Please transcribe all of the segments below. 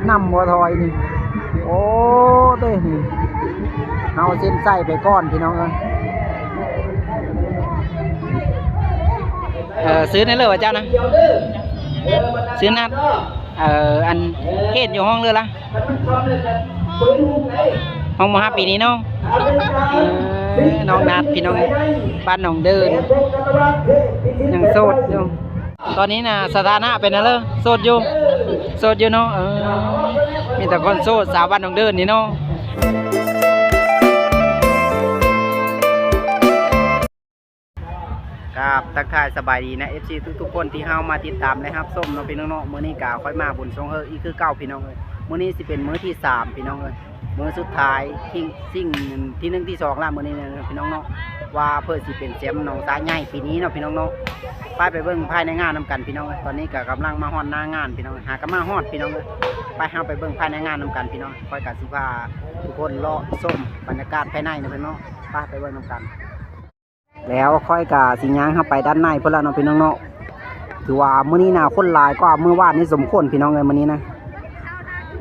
ນຳບໍ່ຖອຍນີ້ ໂອ້ ເດ້ນີ້ ເຮົາເສັ້ນໄຊໄປກ່ອນພີ່ນ້ອງເອີຍ. ເອີ ຊື່ແນວເລີວ່າເຈົ້ານະ? ຊື່ນັດ. ເອີ ອັນຮຽນຢູ່ຫ້ອງເລີລະ? ຫ້ອງ ມໍຫ້າ ປີນີ້ເນາະ. ເອີ ນ້ອງນັດ ພີ່ນ້ອງ ບ້ານໜອງເດີນ ຍັງໂສດຢູ່. ຕອນນີ້ນະ ສະຖານະເປັນແນວເລີ? ໂສດຢູ່ ໂສດຢູ່ເນາະ. ເອີ ມີແຕ່ຄົນໂສດ ສາວບ້ານໜອງເດີນນີ້ເນາະ. ກາບທັກທາຍສະບາຍດີນະ ເອັຟຊີ ທຸກໆຄົນທີ່ເຮົາມາຕິດຕາມ ແລະ ຮັບຊົມເນາະ ພີ່ນ້ອງເນາະ. ມື້ນີ້ກະຂ້ອຍມາບຸນຊ່ອງເຮີອີກຄືເກົ່າ ພີ່ນ້ອງເອີຍ. ມື້ນີ້ຊິເປັນມື້ທີສາມ ພີ່ນ້ອງເອີຍ ມື້ສຸດທ້າຍ ຊິງ ຊິງທີໜຶ່ງ ທີສອງລະ ມື້ນີ້ນະ ພີ່ນ້ອງເນາະ ວ່າເພິ່ນຊິເປັນແຊມໜອງສາໃຫຍ່ປີນີ້ເນາະ ພີ່ນ້ອງເນາະ. ໄປ ໄປເບິ່ງພາຍໃນງານນຳກັນ ພີ່ນ້ອງເອີຍ. ຕອນນີ້ກະກຳລັງມາຮອດໜ້າງານ ພີ່ນ້ອງເອີຍ ຫາກະມາຮອດ ພີ່ນ້ອງເອີຍ. ໄປ ເຮົາໄປເບິ່ງພາຍໃນງານນຳກັນ ພີ່ນ້ອງ. ຂ້ອຍກະຊິພາທຸກຄົນເລາະຊົມບັນຍາກາດພາຍໃນເນາະ ພີ່ນ້ອງ. ໄປ ໄປເບິ່ງນຳກັນ. ແລ້ວຂ້ອຍກະຊິຍ່າງເຂົ້າໄປດ້ານໃນພຸ້ນລະເນາະ ພີ່ນ້ອງເນາະ. ຖືວ່າມື້ນີ້ນະຄົນຫຼາຍກວ່າມື້ວານນີ້ສົມຄວນ ພີ່ນ້ອງເອີຍ. ມື້ນີ້ນະ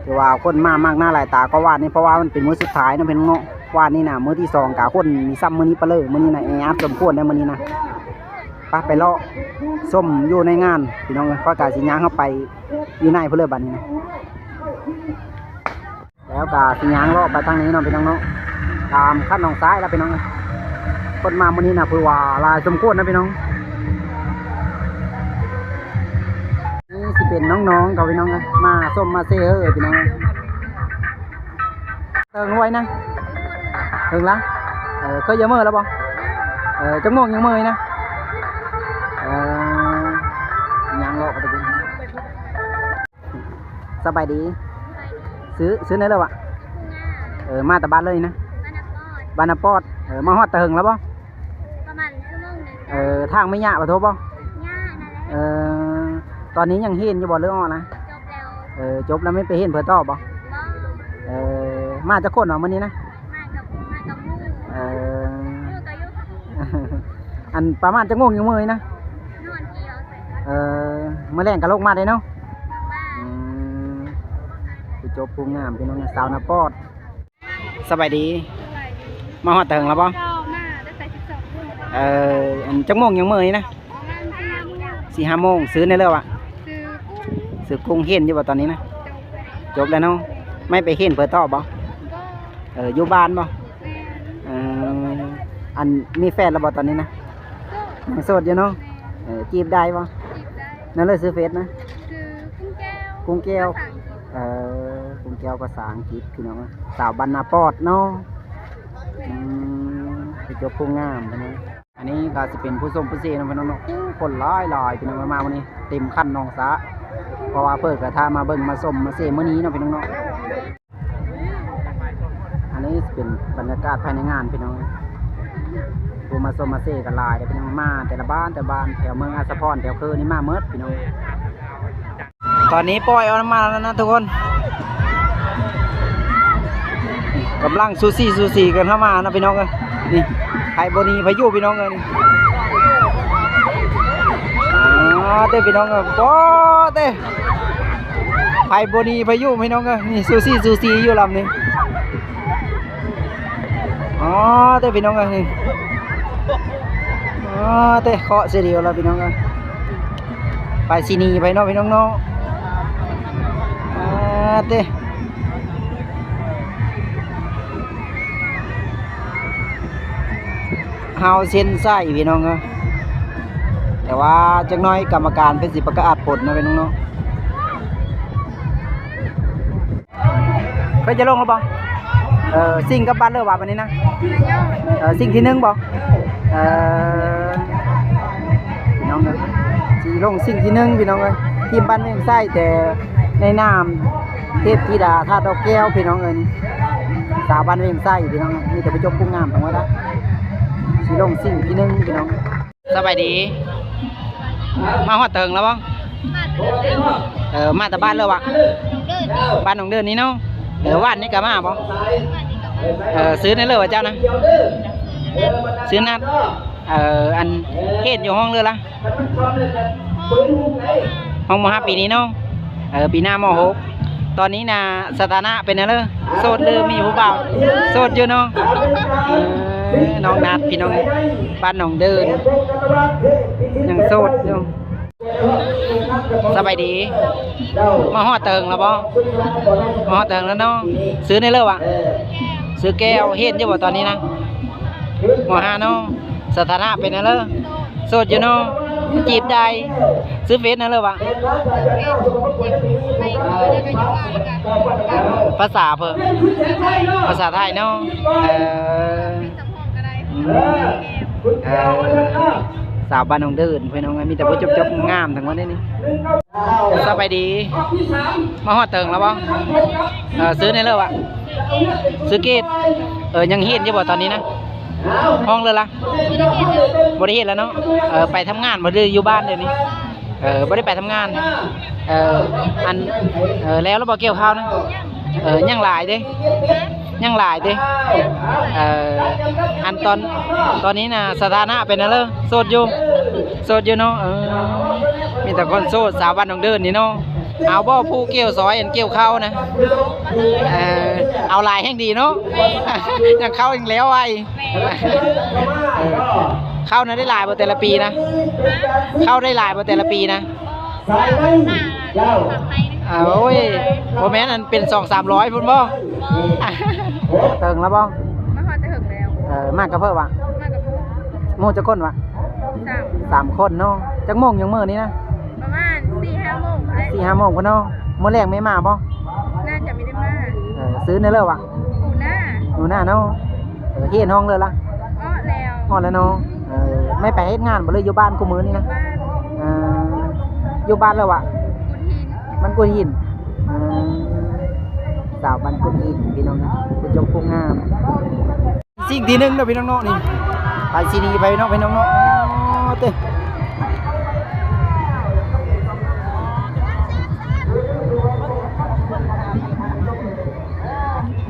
ຖືວ່າຄົນມາມາກໜ້າຫຼາຍຕາກວ່າວານນີ້ ເພາະວ່າມັນເປັນມື້ສຸດທ້າຍເນາະ ພີ່ນ້ອງເນາະ. ວານນີ້ນະມື້ທີສອງກະຄົນມີຊ້ຳມື້ນີ້ປະເລີ. ມື້ນີ້ນະແອອັດສົມຄວນເດ້ມື້ນີ້ນະ. ໄປ ໄປເລາະຊົມຢູ່ໃນງານ ພີ່ນ້ອງເອີຍ. ຂ້ອຍກະຊິຍ່າງເຂົ້າໄປຢູ່ໃນພຸ້ນເລີບາດນີ້ນະ. ແລ້ວກະຊິຍ່າງເລາະໄປທາງນີ້ເນາະ ພີ່ນ້ອງເນາະ ຕາມຄັນໜອງຊາຍລະ ພີ່ນ້ອງ. ຄົນມາມື້ນີ້ນະ ຄືວ່າຫຼາຍສົມຄວນນະ ພີ່ນ້ອງ. ນີ້ຊິເປັນນ້ອງໆເຂົາ ພີ່ນ້ອງ ມາຊົມມາເຊເຮີ ພີ່ນ້ອງ. ເຖິງໄວນະ ເຖິງລະ. ເອີ ເຄີຍຢາກເມືອລະບໍ່? ເອີ ຈັກໂມງຍັງເມືອນະ? ເອີ ຍ່າງເລາະໄປ. ສະບາຍດີ ຊື່ ຊື່ແນວເລີວະ? ເອີ ມາແຕ່ບ້ານເລີຍນະ? ບ້ານນາປອດ. ເອີ ມາຮອດແຕ່ເຫິງລະບໍ່? ປະມານຊົ່ວໂມງໜຶ່ງ. ເອີ ທາງມີຫຍ້າບໍ່? ໂທບໍ່? ຫຍ້ານັ້ນແຫຼະ. ເອີ ຕອນນີ້ຍັງຮຽນຢູ່ບໍ່ ຫຼືອອກນະ? ຈົບແລ້ວ. ເອີ ຈົບແລ້ວ ແມ່ນໄປຮຽນເພື່ອຕໍ່ບໍ່? ບໍ່. ເອີ ມາຈັກຄົນວະມື້ນີ້ນະ? ມາກັບ ມາກັບໝູ່. ເອີ ໝູ່ກະຢູ່. ອັນປະມານຈັກໂມງຍັງເມືອນະ? ນອນກ່ຽວ. ເອີ ມື້ແລງກະລົງມາໄດ້ເນາະ? ລົງມາ. ອືມ ໄປຈົບຜູ້ງາມ ພີ່ນ້ອງ ສາວນາປອດ. ສະບາຍດີ. ສະບາຍດີ. ມາຮອດແຕ່ເຫິງລະບໍ່? ເຈົ້າ ມາແຕ່ໃສສິບສອງ. ເອີ ອັນຈັກໂມງຍັງເມືອນະ? ປະມານສີ່ຫ້າໂມງ. ສີ່ຫ້າໂມງ. ຊື່ແນວເລີວະ? ຊື່ກຸ້ງ. ຊື່ກຸ້ງ. ຮຽນຢູ່ບໍ່ຕອນນີ້ນະ? ຈົບແລ້ວ. ຈົບແລ້ວເນາະ. ແມ່ນໄປຮຽນເພື່ອຕໍ່ບໍ່? ບໍ່. ເອີ ຢູ່ບ້ານບໍ່? ແມ່ນ. ເອີ ອັນມີແຟນແລ້ວບໍ່ຕອນນີ້ນະ? ໂສດ. ຍັງໂສດຢູ່ເນາະ. ແມ່ນ. ເອີ ຈີບໄດ້ບໍ່? ຈີບໄດ້. ແນວເລີ ຊື່ເຟສນະ? ຊື່ກຸ້ງແກ້ວ. ກຸ້ງແກ້ວ. ພາສາອັງກິດ. ເອີ ກຸ້ງແກ້ວພາສາອັງກິດ ພີ່ນ້ອງ. ສາວບ້ານນາປອດເນາະ. ແມ່ນ. ອືມ ໄປຈົບຜູ້ງາມ ພີ່ນ້ອງ. ອັນນີ້ກະຊິເປັນຜູ້ຊົມຜູ້ເຊເນາະ ພີ່ນ້ອງເນາະ. ໂອ້ ຄົນຫຼາຍໆ ພີ່ນ້ອງ ມາມື້ນີ້ເຕັມຄັນໜອງສາ ເພາະວ່າເພິ່ນກະຖ້າມາເບິ່ງມາຊົມມາເຊມື້ນີ້ເນາະ ພີ່ນ້ອງເນາະ. ອັນນີ້ເປັນບັນຍາກາດພາຍໃນງານ ພີ່ນ້ອງ. ຜູ້ມາຊົມມາເຊກໍຫຼາຍເດ້ ພີ່ນ້ອງ. ມາແຕ່ລະບ້ານແຕ່ລະບ້ານ ແຖວເມືອງອາດສະພອນ ແຖວເຄີນີ້ມາໝົດ ພີ່ນ້ອງ. ຕອນນີ້ປ່ອຍອອກມາແລ້ວນະທຸກຄົນ ກຳລັງສູສີສູສີກັນເຂົ້າມານະ ພີ່ນ້ອງເອີຍ. ນີ້ ໃຜບໍ່ໜີໃຜຢູ່ ພີ່ນ້ອງເອີຍ. ນີ້ ອໍ ເດ້ ພີ່ນ້ອງເອີຍ. ປໍເດ້ ໃຜບໍ່ໜີໃຜຢູ່ ພີ່ນ້ອງເອີຍ. ນີ້ ສູສີສູສີຢູ່ລຳນີ້. ອໍ ເດ້ ພີ່ນ້ອງເອີຍ. ອໍ ເດ້ ເຄາະເສຍດຽວລະ ພີ່ນ້ອງເອີຍ. ໃຜຊິໜີໃຜເນາະ ພີ່ນ້ອງເນາະ. ອໍ ເດ້ ເຮົາເສັ້ນໄຊ ພີ່ນ້ອງເອີຍ. ແຕ່ວ່າຈັກໜ້ອຍກຳມະການເພິ່ນຊິປະກາດຜົນເນາະ ພີ່ນ້ອງເນາະ. ເຄີຍຈະລົງແລ້ວບໍ່? ເອີ ຊິງກັບບ້ານເລີວະບາດນີ້ນະ. ເອີ ຊິງທີໜຶ່ງບໍ່? ເອີ ພີ່ນ້ອງເອີຍ ຊິລົງຊິງທີໜຶ່ງ ພີ່ນ້ອງເອີຍ. ທີມບ້ານວຽງໄຊ ແຕ່ໃນນາມເທບທິດາທາດດອກແກ້ວ ພີ່ນ້ອງເອີຍ. ນີ້ສາວບ້ານວຽງໄຊ ພີ່ນ້ອງ ມີແຕ່ໄປຈົບຜູ້ງາມທັງໝົດນະ. ຊິລົງຊິງທີໜຶ່ງ ພີ່ນ້ອງ. ສະບາຍດີ. ມາຮອດເຖິງແລ້ວບໍ່? ເອີ ມາແຕ່ບ້ານເລີວະ? ບ້ານໜອງເດີນນີ້ເນາະ. ເອີ ວານນີ້ກະມາບໍ່? ເອີ ຊື່ແນວເລີວ່າເຈົ້ານະ? ຊື່ນັດ. ເອີ ອັນຮຽນຢູ່ຫ້ອງເລີລະ? ຫ້ອງ ມໍຫ້າ ປີນີ້ເນາະ. ເອີ ປີໜ້າ ມໍຫົກ. ຕອນນີ້ນະ ສະຖານະເປັນແນວໃດ? ໂສດຫຼືມີຜູ້ບ່າວ? ໂສດຢູ່ເນາະ. ເອີ ນ້ອງນັດ ພີ່ນ້ອງ ບ້ານໜອງເດີນ ຍັງໂສດຢູ່. ສະບາຍດີ. ມາຮອດເຖິງແລ້ວບໍ່? ມາຮອດເຖິງແລ້ວເນາະ. ຊື່ແນວໃດວະ? ຊື່ແກ້ວ. ຮຽນຢູ່ບໍ່ຕອນນີ້ນະ? ມໍຫ້າເນາະ. ສະຖານະເປັນແນວໃດ? ໂສດຢູ່ເນາະ. ຈີບໄດ້. ຊື່ເຟສແນວໃດວະ? ພາສາເພິ່ນ ພາສາໄທເນາະ. ເອີ ເອີ ສາວບ້ານໜອງເດີນ ພີ່ນ້ອງເອີຍ ມີແຕ່ຜູ້ຈົບໆງາມໆທັງໝົດເດ້ນີ້. ສະບາຍດີ. ມາຮອດເຖິງແລ້ວບໍ່? ເອີ ຊື່ແນວໃດວະ? ຊື່ເກດ. ເອີ ຍັງຮຽນຢູ່ບໍ່ຕອນນີ້ນະ? ຮ້ອງເລີຍລະ? ບໍ່ໄດ້ຮຽນແລ້ວເນາະ. ເອີ ໄປທຳງານບໍ່ ຫຼືຢູ່ບ້ານດຽວນີ້? ເອີ ບໍ່ໄດ້ໄປທຳງານ. ເອີ ອັນ ເອີ ແລ້ວແລ້ວບໍ່ກ່ຽວເຂົ້ານະ? ເອີ ຍັງຫຼາຍເດ້ ຍັງຫຼາຍເດ້. ເອີ ອັນຕອນ ຕອນນີ້ນະ ສະຖານະເປັນແນວໃດ? ໂສດຢູ່ ໂສດຢູ່ເນາະ. ເອີ ມີແຕ່ຄົນໂສດ ສາວບ້ານໜອງເດີນນີ້ເນາະ. ເອົາບໍ່ ຜູ້ກ່ຽວຊອຍ ອັນກ່ຽວເຂົ້ານະ? ເອີ ເອົາຫຼາຍແຮ່ງດີເນາະ ຍັງເຂົ້າຍັງແລ້ວໄວ. ເອີ ເຂົ້ານະໄດ້ຫຼາຍບໍ່ແຕ່ລະປີນະ? ເຂົ້າໄດ້ຫຼາຍບໍ່ແຕ່ລະປີນະ? ໂອ້ຍ ບໍ່ແມ່ນອັນເປັນສອງສາມຮ້ອຍພຸ້ນບໍ່? ເຖິງແລ້ວບໍ່? ມາຮອດແຕ່ເຖິງແລ້ວ. ເອີ ມາກັບເພິ່ນວະ? ມາກັບເພິ່ນ. ໝູ່ຈັກຄົນວະ? ສາມ ສາມຄົນເນາະ. ຈັກໂມງຍັງມື້ນີ້ນະ? ປະມານສີ່ຫ້າໂມງພຸ້ນແຫຼະ. ສີ່ຫ້າໂມງພຸ້ນເນາະ. ມື້ແລງແມ່ມາບໍ່? ໜ້າຈະບໍ່ໄດ້ມາ. ເອີ ຊື່ແນວໃດວະ? ໜູນາ. ໜູນາເນາະ. ເອີ ຮຽນຮ້ອງເລີຍລະ? ຮອດແລ້ວ ຮອດແລ້ວເນາະ. ເອີ ແມ່ໄປເຮັດງານບໍ່ ຫຼືຢູ່ບ້ານຄູ່ມື້ນີ້ນະ? ຢູ່ບ້ານ. ເອີ ຢູ່ບ້ານແລ້ວວະ? ກຸນຫີນ. ບ້ານກຸນຫີນ. ເອີ ສາວບ້ານກຸນຫີນ ພີ່ນ້ອງ ຜູ້ຈົບຜູ້ງາມ. ສິ່ງທີໜຶ່ງເນາະ ພີ່ນ້ອງເນາະ ນີ້ ໄປຊິໜີໄປເນາະ ພີ່ນ້ອງເນາະ. ອໍ ເຕີ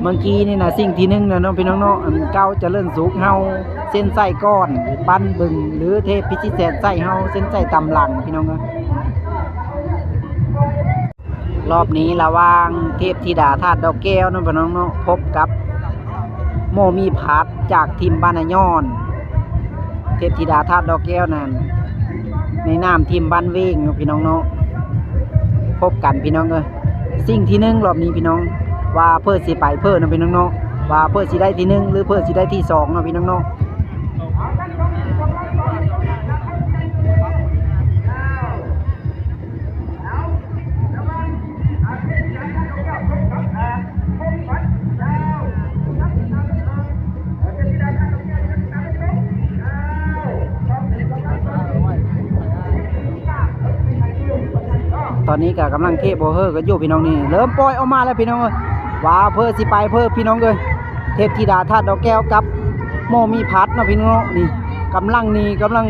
ເມື່ອກີ້ນີ້ນະ ສິ່ງທີໜຶ່ງນະເນາະ ພີ່ນ້ອງເນາະ ອັນເກົ້າຈະເລີນສຸກເຮົາເຊັນໃສ່ກ່ອນ ປັ້ນເບິ່ງ ຫຼືເທບພິຊິດແສນໃສ່ເຮົາເຊັນໃສ່ຕາມຫຼັງ ພີ່ນ້ອງເອີຍ. ລອບນີ້ລະຫວ່າງເທບທິດາທາດດອກແກ້ວເນາະ ພີ່ນ້ອງເນາະ ພົບກັບໝໍມີພັດຈາກທີມບ້ານນາຍອນ. ເທບທິດາທາດດອກແກ້ວນັ້ນ ໃນນາມທີມບ້ານເວງເນາະ ພີ່ນ້ອງເນາະ ພົບກັນ ພີ່ນ້ອງເອີຍ. ສິ່ງທີໜຶ່ງລອບນີ້ ພີ່ນ້ອງ ວ່າເພິ່ນຊິໄປເພິ່ນເນາະ ພີ່ນ້ອງເນາະ ວ່າເພິ່ນຊິໄດ້ທີໜຶ່ງ ຫຼືເພິ່ນຊິໄດ້ທີສອງເນາະ ພີ່ນ້ອງເນາະ. ຕອນນີ້ກະກຳລັງເທບໂບເຮີກັນຢູ່ ພີ່ນ້ອງ ນີ້ເລີ່ມປ່ອຍອອກມາແລ້ວ ພີ່ນ້ອງເອີຍ ວ່າເພິ່ນຊິໄປເພິ່ນ ພີ່ນ້ອງເອີຍ. ເທບທິດາທາດດອກແກ້ວກັບໝໍມີພັດເນາະ ພີ່ນ້ອງເນາະ ນີ້ກຳລັງນີ້ ກຳລັງ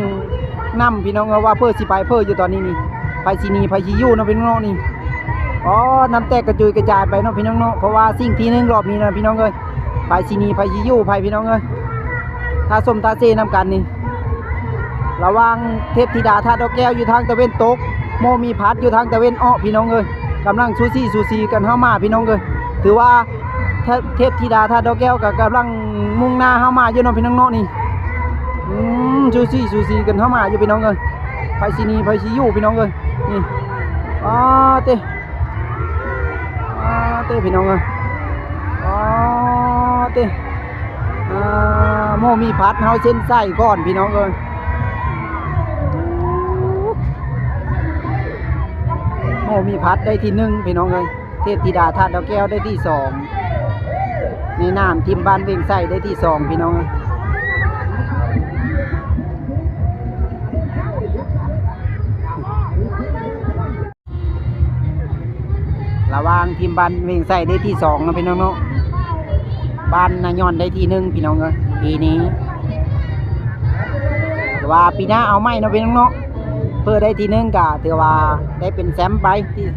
ນຳ ພີ່ນ້ອງເອີຍ ວ່າເພິ່ນຊິໄປເພິ່ນຢູ່ຕອນນີ້ນີ້ ໃຜຊິໜີໃຜຊິຢູ່ເນາະ ພີ່ນ້ອງເນາະ ນີ້. ອໍ ນ້ຳແຕກກະຈຸຍກະຈາຍໄປເນາະ ພີ່ນ້ອງເນາະ ເພາະວ່າສິ່ງທີໜຶ່ງລອບນີ້ນະ ພີ່ນ້ອງເອີຍ ໃຜຊິໜີໃຜຊິຢູ່ໃຜ ພີ່ນ້ອງເອີຍ. ຖ້າສົມທ່າເຊນຳກັນນີ້ ລະຫວ່າງເທບທິດາທາດດອກແກ້ວຢູ່ທາງຕາເວັນຕົກ ໝໍມີພັດຢູ່ທາງຕາເວັນອອກ ພີ່ນ້ອງເອີຍ ກຳລັງສູສີສູສີກັນເຂົ້າມາ ພີ່ນ້ອງເອີຍ. ຖືວ່າ ເທ- ເທບທິດາທາດດອກແກ້ວກະກຳລັງມຸ່ງໜ້າເຂົ້າມາຢູ່ເນາະ ພີ່ນ້ອງເນາະ ນີ້. ອືມ ສູສີສູສີກັນເຂົ້າມາຢູ່ ພີ່ນ້ອງເອີຍ ໃຜຊິໜີໃຜຊິຢູ່ ພີ່ນ້ອງເອີຍ ນີ້. ອໍ ເຕີ ອໍ ເຕີ ພີ່ນ້ອງເອີຍ ອໍ ເຕີ ອ່າ ໝໍມີພັດເຮົາເຊັນໃສ່ກ່ອນ ພີ່ນ້ອງເອີຍ ໝໍມີພັດໄດ້ທີໜຶ່ງ ພີ່ນ້ອງເອີຍ. ເທບທິດາທາດດອກແກ້ວໄດ້ທີສອງ ໃນນາມທີມບ້ານວຽງໄຊໄດ້ທີສອງ ພີ່ນ້ອງ. ລະຫວ່າງທີມບ້ານວຽງໄຊໄດ້ທີສອງເນາະ ພີ່ນ້ອງເນາະ ບ້ານນາຍອນໄດ້ທີໜຶ່ງ ພີ່ນ້ອງເອີຍ ປີນີ້. ແຕ່ວ່າປີໜ້າເອົາໃໝ່ເນາະ ພີ່ນ້ອງເນາະ ເພິ່ນໄດ້ທີໜຶ່ງກະຖືວ່າໄດ້ເປັນແຊມໄປ ທີ່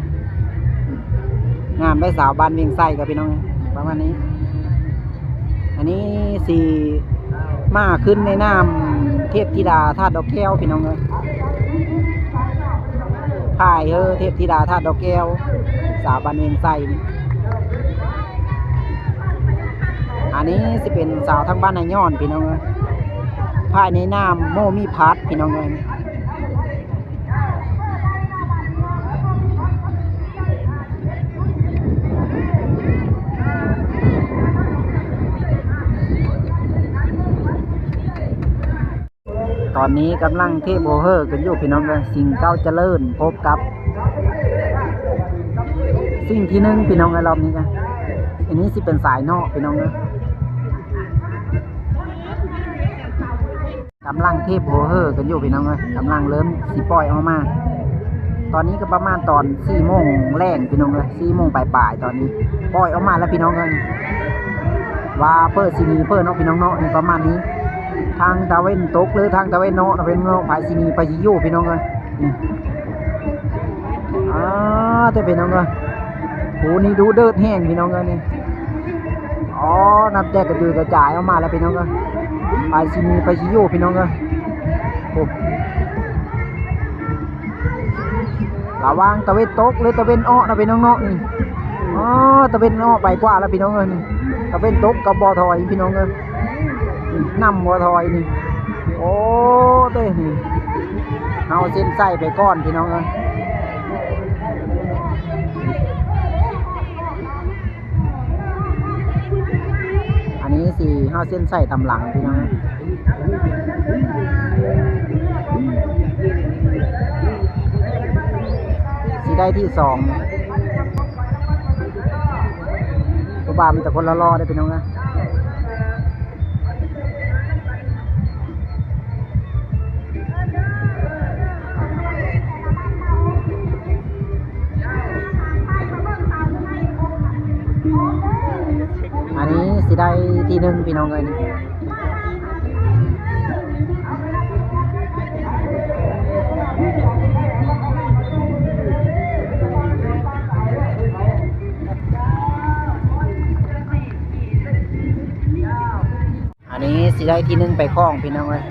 ງາມໄດ້ສາວບ້ານວຽງໄຊກະ ພີ່ນ້ອງ ປະມານນີ້. ອັນນີ້ຊິມາຂຶ້ນໃນນາມເທບທິດາທາດດອກແກ້ວ ພີ່ນ້ອງເອີຍ ພາຍເຮີເທບທິດາທາດດອກແກ້ວ ສາວບ້ານວຽງໄຊນີ້. ອັນນີ້ຊິເປັນສາວທາງບ້ານນາຍອນ ພີ່ນ້ອງເອີຍ ພາຍໃນນາມໂມມີພັດ ພີ່ນ້ອງເອີຍ. ຕອນນີ້ກຳລັງເທບໂຮເຮີກັນຢູ່ ພີ່ນ້ອງເອີຍ. ສິງເກົ້າຈະເລີນພົບກັບສິງທີໜຶ່ງ ພີ່ນ້ອງເອີຍ. ລອບນີ້ກະ ອັນນີ້ຊິເປັນສາຍນອກ ພີ່ນ້ອງເອີຍ. ກຳລັງເທບໂຮເຮີກັນຢູ່ ພີ່ນ້ອງເອີຍ. ກຳລັງເລີ່ມຊິປ່ອຍອອກມາ. ຕອນນີ້ກໍປະມານຕອນສີ່ໂມງແລງ ພີ່ນ້ອງເອີຍ ສີ່ໂມງປາຍໆ ຕອນນີ້ປ່ອຍອອກມາແລ້ວ ພີ່ນ້ອງເອີຍ. ວ່າເປີດຊິໜີເປີດເນາະ ພີ່ນ້ອງເນາະ ນີ້ປະມານນີ້. ທາງຕາເວັນຕົກ ຫຼື ທາງຕາເວັນເນາະ ຕາເວັນເນາະ ໃຜຊິໜີ ໃຜຊິຢູ່ ພີ່ນ້ອງເອີຍ. ນີ້ ອ່າ ເດີ ພີ່ນ້ອງເອີຍ. ໂອ້ ນີ້ດຸເດືອດແຮງ ພີ່ນ້ອງເອີຍ ນີ້. ອໍ ນ້ຳແຕກກະຈຸຍກະຈາຍອອກມາແລ້ວ ພີ່ນ້ອງເອີຍ. ໃຜຊິໜີ ໃຜຊິຢູ່ ພີ່ນ້ອງເອີຍ. ໂອ້ ລະຫວ່າງຕາເວັນຕົກ ຫຼື ຕາເວັນອອກເນາະ ພີ່ນ້ອງເນາະ ນີ້. ອໍ ຕາເວັນອອກໄປກວ່າແລ້ວ ພີ່ນ້ອງເອີຍ ນີ້. ຕາເວັນຕົກກໍບໍ່ຖອຍ ພີ່ນ້ອງເອີຍ. ນີ້ ນຳບໍ່ຖອຍນີ້. ໂອ້ ເດ້ ນີ້ ເຮົາເສັ້ນໄຊໄປກ່ອນ ພີ່ນ້ອງເອີຍ. ອັນນີ້ຊິ ເຮົາເສັ້ນໄຊຕາມຫຼັງ ພີ່ນ້ອງເອີຍ. ຊິໄດ້ທີສອງ. ຜູ້ບ່າວມີແຕ່ຄົນຫຼໍ່ໆ ເດ້ ພີ່ນ້ອງເອີຍ. ອັນນີ້ຊິໄດ້ທີໜຶ່ງ ພີ່ນ້ອງເອີຍ ນີ້. ອັນນີ້ຊິໄດ້ທີໜຶ່ງໄປຄອງ ພີ່ນ້ອງເອີຍ.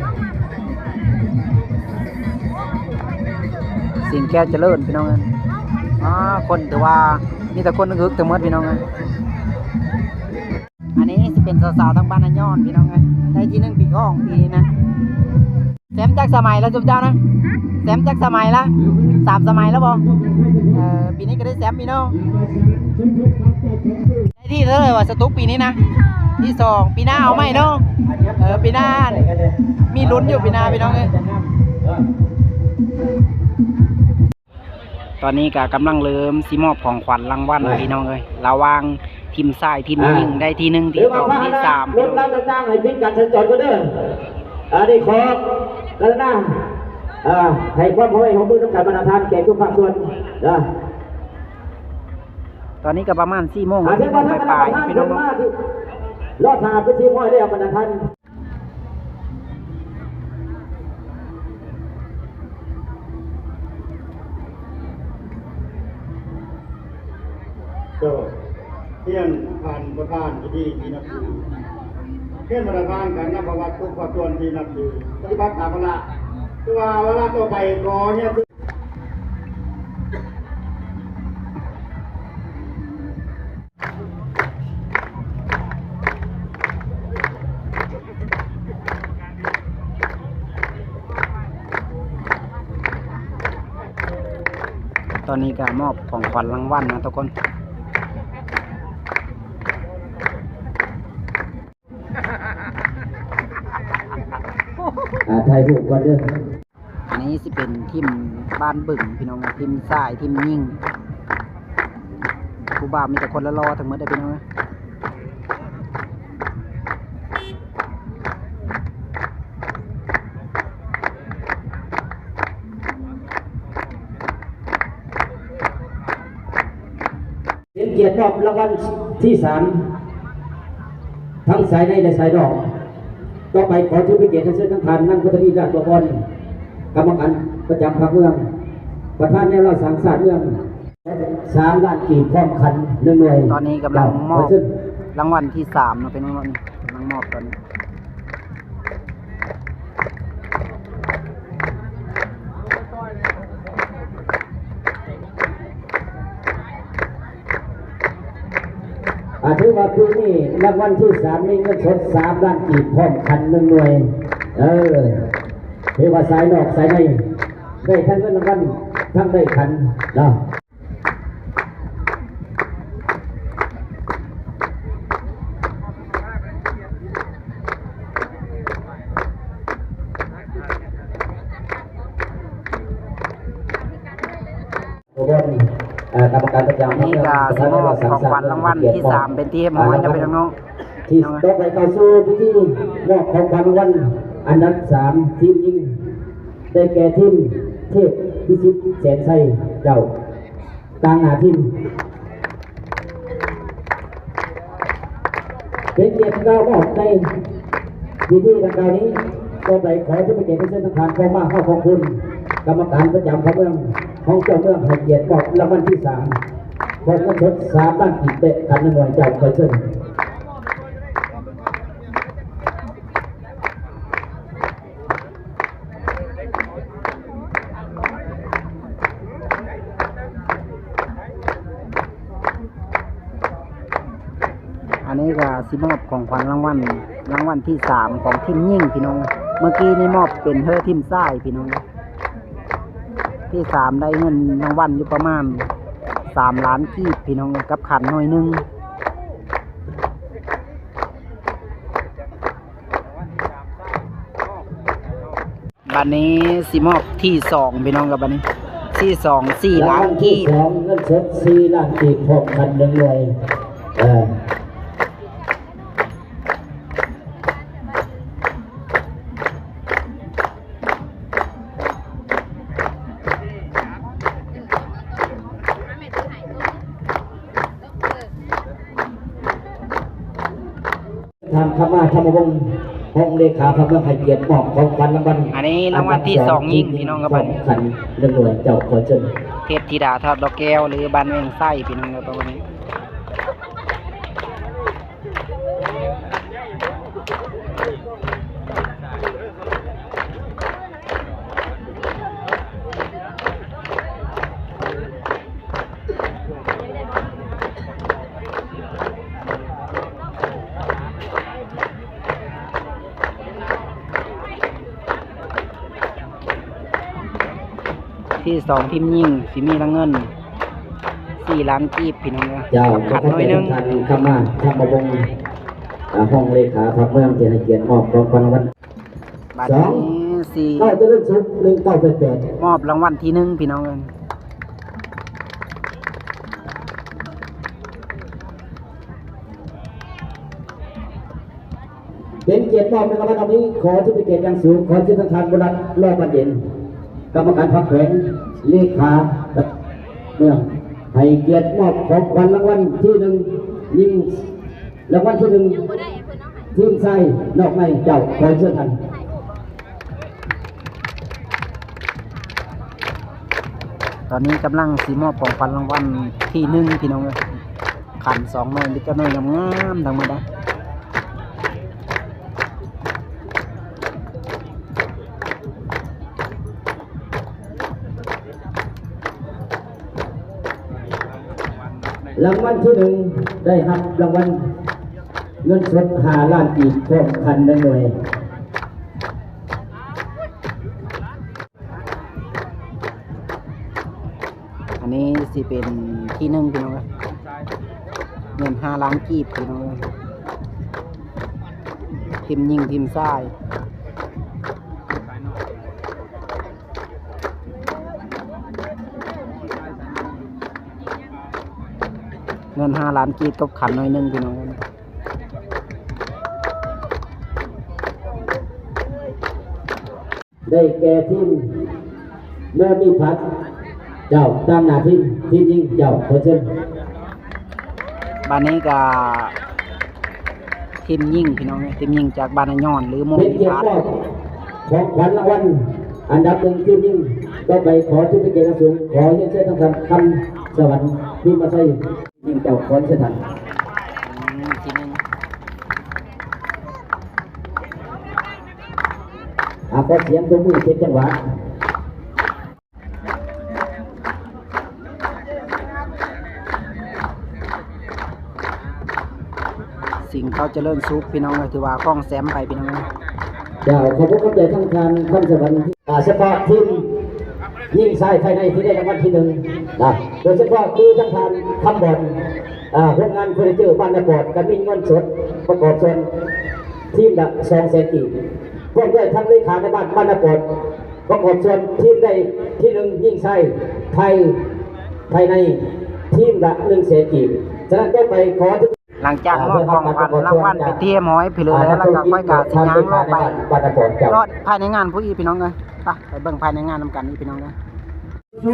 ສິງແກ້ວຈະເລີນ ພີ່ນ້ອງເອີຍ. ອາ ຄົນຖືວ່າມີແຕ່ຄົນຮຶກໆ ທັງໝົດ ພີ່ນ້ອງເອີຍ. ອັນນີ້ຊິເປັນສາວໆ ທາງບ້ານນາຍອນ ພີ່ນ້ອງເອີຍ. ໄດ້ທີໜຶ່ງປີກອງປີນີ້ນະ. ແຊມຈັກສະໄໝແລ້ວ ຊຸມເຈົ້ານະ? ແຊມຈັກສະໄໝລະ? ສາມສະໄໝແລ້ວບໍ່? ເອີ ປີນີ້ກໍໄດ້ແຊມອີກເນາະ. ໄດ້ທີ່ເທົ່າໃດວະ ສະຕຸກປີນີ້ນະ? ທີສອງ. ປີໜ້າເອົາໃໝ່ເນາະ. ເອີ ປີໜ້າມີລຸ້ນຢູ່ ປີໜ້າ ພີ່ນ້ອງເອີຍ. ຕອນນີ້ກໍກຳລັງເລີ່ມຊິມອບຂອງຂວັນລາງວັນ ພີ່ນ້ອງເອີຍ. ລະຫວ່າງທີມຊາຍທີມຍິງ ໄດ້ທີໜຶ່ງ ທີສອງ ທີສາມ ລົດລາງຕ່າງໆ ໃຫ້ຜິດການສັນຈອນກ່ອນເດີ. ອັນນີ້ຂໍກະລຸນາ ເອີ ໃຫ້ຄວາມຮ່ວມມືນຳກັນ ບັນດາທ່ານແຂກທຸກພາກສ່ວນເດີ. ຕອນນີ້ກໍປະມານສີ່ໂມງ ສີ່ໂມງປາຍໆ ພີ່ນ້ອງເນາະ. ລໍຖ້າເປັນທີ່ຮຽບຮ້ອຍແລ້ວ ບັນດາທ່ານ. ເຈົ້າ ຮຽນທ່ານປະທານທີ່ດີທີ່ນັບຖື, ຮຽນມາດຕະຖານການນຳພາວະທຸກພາກສ່ວນທີ່ນັບຖື, ປະຕິບັດຕາມວາລະ. ຄືວ່າວາລະຕໍ່ໄປ ຂໍຮຽນ ຕອນນີ້ກໍມອບຂອງຂວັນລາງວັນນະທຸກຄົນ. ອ່າ ຖ່າຍຮູບກ່ອນເດີ. ອັນນີ້ຊິເປັນທີມບ້ານບຶງ ພີ່ນ້ອງເອີຍ, ທີມຊາຍ ທີມຍິງ. ຜູ້ບ່າວມີແຕ່ຄົນຫຼໍ່ໆ ທັງໝົດເດີ ພີ່ນ້ອງເອີຍ. ເປັນກຽດມອບລາງວັນທີສາມ ທັງສາຍໃນ ແລະ ສາຍນອກ. ຕໍ່ໄປຂໍຖືເປັນກຽດເຊີນທາງທ່ານ ນາງ ພັດທະລີ ລາດບົວບອນ ກຳມະການປະຈຳພັກເມືອງ, ປະທານແນວລາວສ້າງຊາດເມືອງ, ສາມລ້ານກີບ ພ້ອມຂັນໜຶ່ງໜ່ວຍ. ຕອນນີ້ກຳລັງມອບ ເຈົ້າ ລາງວັນທີສາມເນາະ ເປັນລາງວັນ ກຳລັງມອບຕອນນີ້. ຕ ອ່າ ຖືວ່າປີນີ້ລາງວັນທີສາມມີເງິນສົດສາມລ້ານກີບ ພ້ອມຂັນໜຶ່ງໜ່ວຍ. ເອີ ຖືວ່າສາຍນອກສາຍໃນ ໄດ້ທັງເງິນລາງວັນ ທັງໄດ້ຂັນເນາະ. ຂະບວນ ເອີ ກຳມະການປະຈຳ ນີ້ກໍຊິມອບຂອງຂວັນລາງວັນທີສາມເປັນທີ່ຮຽບຮ້ອຍແລ້ວ ພີ່ນ້ອງເນາະ. ທີ່ຕໍ່ໄປເຂົ້າສູ່ພິທີມອບຂອງຂວັນລາງວັນອັນດັບສາມ ທີມຍິງ ໄດ້ແກ່ທີມເທບພິຊິດ ແສນໄຊ ເຈົ້າ ຕາງໜ້າທີມ. ເປັນກຽດກ່າວມອບໃນພິທີດັ່ງກ່າວນີ້. ຕໍ່ໄປຂໍເຊີນເປັນກຽດເຊີນທາງທ່ານ ກອງມາເຮົາຂອງຄຸນ ກຳມະການປະຈຳພັກເມືອງ ຂອງເຈົ້າເມືອງ ໃຫ້ກຽດມອບລາງວັນທີສາມ ພ້ອມເງິນສົດສາມລ້ານກີບ ແລະ ຂັນໜຶ່ງໜ່ວຍ. ເຈົ້າ ຂໍເຊີນ. ອັນນີ້ກໍຊິມອບຂອງຂວັນລາງວັນ ລາງວັນທີສາມຂອງທີມຍິງ ພີ່ນ້ອງ. ເມື່ອກີ້ນີ້ມອບເປັນເຮີທີມຊາຍ ພີ່ນ້ອງ. ທີສາມໄດ້ເງິນລາງວັນຢູ່ປະມານສາມລ້ານກີບ ພີ່ນ້ອງ ກັບຂັນໜ່ວຍໜຶ່ງ. ບັດນີ້ຊິມອບທີສອງ ພີ່ນ້ອງ ກັບບັດນີ້ທີສອງ ສີ່ລ້ານກີບ ລາງວັນທີສອງ ເງິນສົດສີ່ລ້ານກີບ ພ້ອມຂັນໜຶ່ງໜ່ວຍ. ເອີ ທ່ານ ຄຳມາ ທຳມະວົງ ຮອງເລຂາພັກເມືອງ ໃຫ້ກຽດມອບຂອງຂວັນລາງວັນ ອັນນີ້ລາງວັນທີສອງຍິງ ພີ່ນ້ອງ ກັບບັດນີ້ ຂັນໜຶ່ງໜ່ວຍ. ເຈົ້າ ຂໍເຊີນ. ເທບທິດາທອດດອກແກ້ວ ຫຼື ບ້ານແວງໄຊ ພີ່ນ້ອງ ກັບບັດນີ້. ທີສອງ ທີມຍິງ ຊິມີລາງເງິນສີ່ລ້ານກີບ ພີ່ນ້ອງເອີຍ. ເຈົ້າ ຂັນໜ່ວຍໜຶ່ງ. ຂອບໃຈທ່ານ ຄຳມາ ທຳມະວົງ ອາ ຮອງເລຂາພັກເມືອງ ທີ່ໃຫ້ກຽດມອບຂອງຂວັນລາງວັນ. ບັດນີ້ຊິ ເກົ້າ ຈະເລີນສຸກ ໜຶ່ງເກົ້າແປດແປດ ມອບລາງວັນທີໜຶ່ງ ພີ່ນ້ອງເອີຍ. ເປັນກຽດມອບໃນລາງວັນອັນນີ້ ຂໍເຊີນເປັນກຽດຢ່າງສູງ ຂໍເຊີນທ່ານ ບຸນລັດ ລໍບັນເຢັນ ກຳມະການພັກແຂວງ ເລຂາເມືອງ ໃຫ້ກຽດມອບຂອງຂວັນລາງວັນທີໜຶ່ງ ຍິງ ລາງວັນທີໜຶ່ງ ທີມຊາຍນອກໃນ. ເຈົ້າ ຂໍເຊີນທ່ານ. ຕອນນີ້ກຳລັງຊິມອບຂອງຂວັນລາງວັນທີໜຶ່ງ ພີ່ນ້ອງເອີຍ. ຂັນສອງໜ່ວຍ ມີແຕ່ໜ່ວຍງາມໆ ທັງໝົດນະ. ລາງວັນທີໜຶ່ງ ໄດ້ຮັບລາງວັນເງິນສົດຫ້າລ້ານກີບ ພ້ອມຂັນໜຶ່ງໜ່ວຍ. ອັນນີ້ຊິເປັນທີໜຶ່ງ ພີ່ນ້ອງເອີຍ ເງິນຫ້າລ້ານກີບ ພີ່ນ້ອງເອີຍ. ທີມຍິງ ທີມຊາຍ ເງິນຫ້າລ້ານກີບ ຕົກຂັນໜ່ອຍໜຶ່ງ ພີ່ນ້ອງເອີຍ. ໄດ້ແກ່ທີມໂມມີພັດ ເຈົ້າ ຕາມໜ້າທີມ ທີມຍິງ ເຈົ້າ ຂໍເຊີນ. ບາດນີ້ກະທີມຍິງ ພີ່ນ້ອງເອີຍ ທີມຍິງຈາກບ້ານນາຍອນ ຫຼື ໂມມີພັດ ເປັນກຽດມອບຂອງຂວັນລາງວັນອັນດັບໜຶ່ງ ທີມຍິງ. ຕໍ່ໄປຂໍເຊີນເປັນກຽດຢ່າງສູງ ຂໍຮຽນເຊີນທາງທ່ານ ຄຳສະຫວັນ ພິມມະໄຊ ຍິງ ເຈົ້າ ຂໍເຊີນທ່ານ. ອືມ ທີໜຶ່ງ ອ່າ ຂໍສຽງຕົບມືເປັນຈັງຫວະ. ເ ສິງເຂົາຈະເລີນສຸກ ພີ່ນ້ອງເອີຍ ຖືວ່າຄອງແຊມໄປ ພີ່ນ້ອງເອີຍ. ເຈົ້າ ຂອບຄຸນຂອບໃຈທາງທ່ານຄຳສະຫວັນ ອ່າ ສະເພາະທີມຍິງຊາຍພາຍໃນທີ່ໄດ້ລາງວັນທີໜຶ່ງນະ ໂດຍສະເພາະຄືທາງທ່ານຄຳບອນ ອ່າ ໂຮງງານເຟີນີເຈີບ້ານນາປອດ ກໍມີເງິນສົດປະກອບສ່ວນທີມລະສອງແສນກີບ ພ້ອມດ້ວຍທາງເລຂານາຍບ້ານບ້ານນາປອດ ປະກອບສ່ວນທີມໄດ້ທີໜຶ່ງຍິງຊາຍໄທພາຍໃນທີມລະໜຶ່ງແສນກີບ. ສະນັ້ນຕໍ່ໄປຂໍ ຫຼັງຈາກມອບຂອງຂວັນລາງວັນເປັນທີ່ຮຽບຮ້ອຍພີ້ນ້ອງເອີຍ ແລ້ວກໍຂ້ອຍກໍຊິຍ່າງເຂົ້າໄປເລາະພາຍໃນງານພຸ້ນອີກ ພີ່ນ້ອງເອີຍ. ໄປ ໄປເບິ່ງພາຍໃນງານນຳກັນອີກ ພີ່ນ້ອງເອີຍ.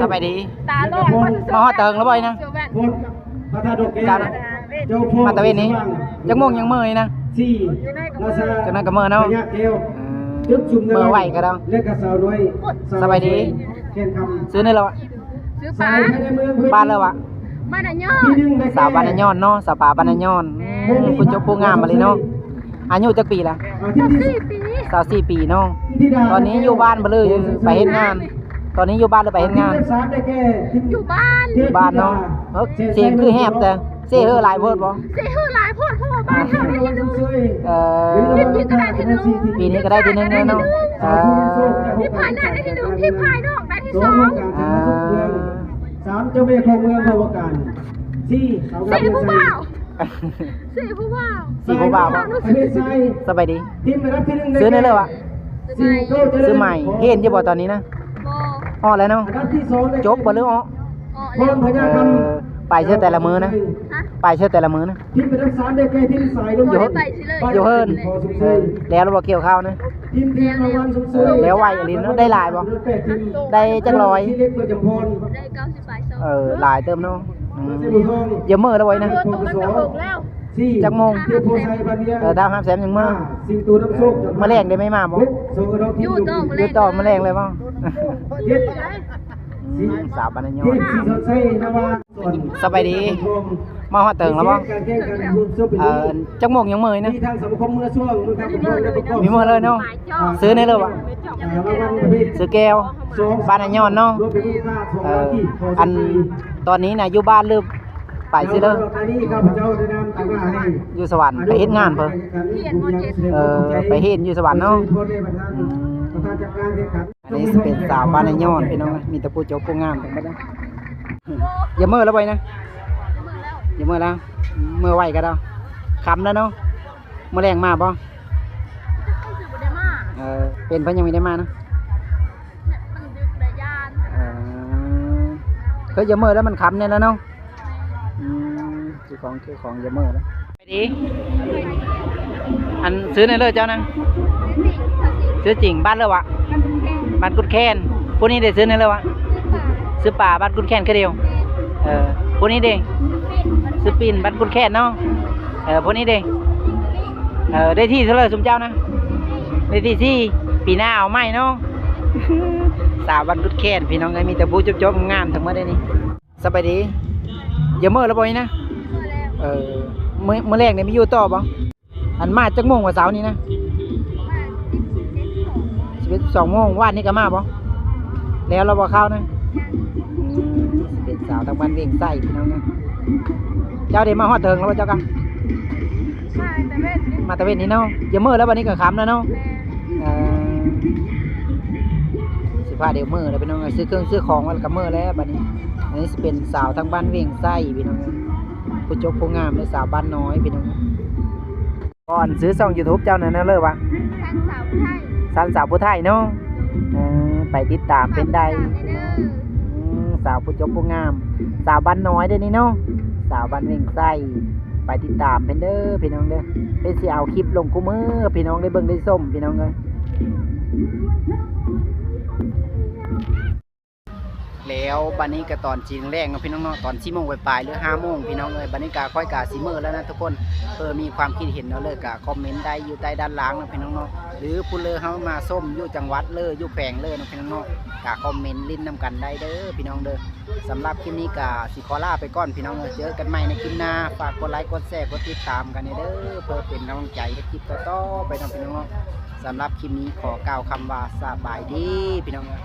ສະບາຍດີ ຕາຫຼອດ ມາຮອດເຖິງແລ້ວບໍ່ນີ້ນະ? ເຈົ້ານະ ມາຕາເວັນນີ້ ຈັກໂມງຍັງເມືອນີ້ນະ? ຈັກໜ້ອຍກໍເມືອເນາະ. ເອີ ເມືອໄວກໍດອກ. ສະບາຍດີ ຊື່ແນວໃດລະວະ? ຊື່ປາ ບ້ານລະວະ? ບ້ານນາຍອນ ສາວບ້ານນາຍອນເນາະ ສາວປາບ້ານນາຍອນ. ອືມ ຜູ້ຈົບຜູ້ງາມມາເລີຍເນາະ. ອາຍຸຈັກປີລະ? ຊາວສີ່ປີ ຊາວສີ່ປີເນາະ. ຕອນນີ້ຢູ່ບ້ານບໍ່ ຫຼືໄປເຮັດງານ? ຕອນນີ້ຢູ່ບ້ານ ຫຼືໄປເຮັດງານ? ຢູ່ບ້ານ ຢູ່ບ້ານເນາະ. ເອີ ສຽງຄືແຫບແທ້ ເຊເຮີຫຼາຍໂພດບໍ່? ເຊເຮີຫຼາຍໂພດ ເພາະວ່າບ້ານເຮົາໄດ້ທີໜຶ່ງ. ເອີ ປີນີ້ກໍໄດ້ທີໜຶ່ງ ປີນີ້ກໍໄດ້ທີໜຶ່ງແລ້ວເນາະ. ເອີ ທີມພາຍໃນໄດ້ທີໜຶ່ງ ທີມພາຍນອກໄດ້ທີສອງ. ອ່າ ສາມ ເຈົ້າແມ່ຂອງເມືອງພະວາການ. ສີ່ ສາວງາມເມືອງໄຊ. ສີ່ ຜູ້ບ່າວ ສີ່ ຜູ້ບ່າວ. ສະບາຍດີ ຊື່ແນວໃດລະວະ? ຊື່ໃໝ່ ເຮັດຢູ່ບໍ່ຕອນນີ້ນະ? ບໍ່ ອອກແລ້ວເນາະ. ຈົບບໍ່ ຫຼືອອກ? ອອກແລ້ວ. ເອີ ໄປເທື່ອແຕ່ລະມື້ນະ? ຮະ? ໄປເທື່ອແຕ່ລະມື້ນະ? ຢູ່ເຮືອນ ຢູ່ເຮືອນ. ເອີ ແລ້ວລະບໍ່ກ່ຽວເຂົ້ານະ? ແລ້ວໄວອີ່ຫຼີເນາະ. ໄດ້ຫຼາຍບໍ່? ໄດ້ຈັກຮ້ອຍ? ໄດ້ເກົ້າສິບປາຍຊອງ. ເອີ ຫຼາຍເຕີບເນາະ. ອືມ ຢ່າເມີແລ້ວໄວນະ. ຈັກໂມງ? ເອີ ດາວຮັບແຊມຍັງເມີ. ມື້ແລງໄດ້ໄໝມາບໍ່? ຢູ່ຕໍ່ ຢູ່ຕໍ່ມື້ແລງເລີຍບໍ່? ອືມ ສາວບ້ານນາຍອນ. ສະບາຍດີ ມາຮອດເຖິງແລ້ວບໍ່? ເອີ ຈັກໂມງຍັງເມີນະ? ມີເມີເລີຍເນາະ. ຊື່ແນວໃດລະວະ? ຊື່ແກ້ວ ບ້ານນາຍອນເນາະ. ເອີ ອັນ ຕອນນີ້ນະ ຢູ່ບ້ານ ຫຼື ໄປຊື່ເລີຍ? ຢູ່ສະຫວັນ ໄປເຮັດງານເພິ່ນ. ເອີ ໄປຮຽນຢູ່ສະຫວັນເນາະ. ອືມ ອັນນີ້ຊິເປັນສາວບ້ານນາຍອນ ພີ່ນ້ອງເອີຍ ມີແຕ່ຜູ້ຈົບຜູ້ງາມທັງໝົດເລີຍ. ຢ່າເມີແລ້ວບໍ່ນະ? ຢ່າເມີແລ້ວ ເມືອໄວກໍດອກ. ຄ່ຳແລ້ວເນາະ. ມື້ແລງມາບໍ່? ເອີ ເປັນເພິ່ນຍັງບໍ່ໄດ້ມານະ? ເອີ ຄືຢ່າເມີແລ້ວ ມັນຄ່ຳແນ່ແລ້ວເນາະ. ອືມ ເຈົ້າຂອງ ເຈົ້າຂອງຢ່າເມີແລ້ວ. ສະບາຍດີ ອັນ ຊື່ແນວໃດເລີຍເຈົ້ານະ? ຊື່ຈິງ ບ້ານເລີຍວະ? ບ້ານກຸດແຄນ. ຜູ້ນີ້ເດ ຊື່ແນວໃດເລີຍວະ? ຊື່ປາ ບ້ານກຸດແຄນຄືດຽວ. ເອີ ຜູ້ນີ້ເດ? ຊື່ປິ້ນ ບ້ານກຸດແຄນເນາະ. ເອີ ຜູ້ນີ້ເດ? ເອີ ໄດ້ທີເທົ່າໃດຊຸມເຈົ້ານະ? ໄດ້ທີສີ່. ປີໜ້າເອົາໃໝ່ເນາະ. ສາວບ້ານກຸດແຄນ ພີ່ນ້ອງເອີຍ ມີແຕ່ຜູ້ຈົບໆງາມໆທັງໝົດເດນີ້. ສະບາຍດີ ຢ່າເມີແລ້ວບໍ່ນີ້ນະ? ເອີ ມື້ ມື້ແລງນີ້ມີຢູ່ຕໍ່ບໍ່? ອັນ ມາຈັກໂມງວະເຊົ້ານີ້ນະ? ສິບເອັດ ສິບສອງໂມງ. ວານນີ້ກໍມາບໍ່? ແລ້ວລະບໍ່ເຂົ້ານະ? ອືມ ຊິເປັນສາວທາງບ້ານວຽງໄຊ ພີ່ນ້ອງເອີຍ. ເຈົ້າເດ ມາຮອດເຖິງແລ້ວບໍ່ເຈົ້າກະ? ມາແຕ່ເວັນ ມາແຕ່ເວັນນີ້ເນາະ. ຢ່າເມີແລ້ວ ບັດນີ້ກໍຄ່ຳແລ້ວເນາະ. ເອີ ຊິພາດຽວເມີແລ້ວ ພີ່ນ້ອງເອີຍ. ຊື້ເຄື່ອງຊື້ຂອງແລ້ວກໍເມີແລ້ວບັດນີ້. ອັນນີ້ຊິເປັນສາວທາງບ້ານວຽງໄຊ ພີ່ນ້ອງເອີຍ. ຜູ້ຈົບຜູ້ງາມເດ້ ສາວບ້ານນ້ອຍ ພີ່ນ້ອງ. ກ່ອນ ຊື່ຊ່ອງຢູທູບເຈົ້ານັ້ນເລີຍວ່າ ສັນສາວຜູ້ໄທ ສັນສາວຜູ້ໄທເນາະ. ເອີ ໄປຕິດຕາມເປັນໄດ້. ອືມ ສາວຜູ້ຈົບຜູ້ງາມ ສາວບ້ານນ້ອຍເດ້ນີ້ເນາະ ສາວບ້ານວຽງໄຊ. ໄປຕິດຕາມເພິ່ນເດີພີ່ນ້ອງເດີ. ເພິ່ນຊິເອົາຄລິບລົງຄູ່ມື້ ພີ່ນ້ອງໄດ້ເບິ່ງໄດ້ຊົມ ພີ່ນ້ອງເອີຍ. ແລ້ວບັດນີ້ກໍຕອນຊິແລງເນາະ ພີ່ນ້ອງເນາະ ຕອນສີ່ໂມງປາຍໆ ຫຼືຫ້າໂມງ ພີ່ນ້ອງເອີຍ. ບັດນີ້ກໍຂ້ອຍກໍຊິເມືອແລ້ວນະທຸກຄົນ. ເອີ ມີຄວາມຄິດເຫັນແນວໃດກໍຄອມເມັນໄດ້ຢູ່ໃຕ້ດ້ານລ່າງເນາະ ພີ່ນ້ອງເນາະ ຫຼືຜູ້ເລີເຮົາມາຊົມຢູ່ຈັງຫວັດເລີ ຢູ່ແຂວງເລີເນາະ ພີ່ນ້ອງເນາະ ກໍຄອມເມັນຫຼິ້ນນຳກັນໄດ້ເດີ ພີ່ນ້ອງເດີ. ສຳລັບຄລິບນີ້ກໍຊິຂໍລາໄປກ່ອນ ພີ່ນ້ອງເອີຍ. ເຈີກັນໃໝ່ໃນຄລິບໜ້າ. ຝາກກົດໄລ ກົດແຊ ກົດຕິດຕາມກັນແດ່ເດີ ເພື່ອເປັນກຳລັງໃຈເຮັດຄລິບຕໍ່ໆໄປເນາະ ພີ່ນ້ອງເນາະ. ສຳລັບຄລິບນີ້ຂໍກ່າວຄຳວ່າສະບາຍດີ ພີ່ນ້ອງເອີຍ.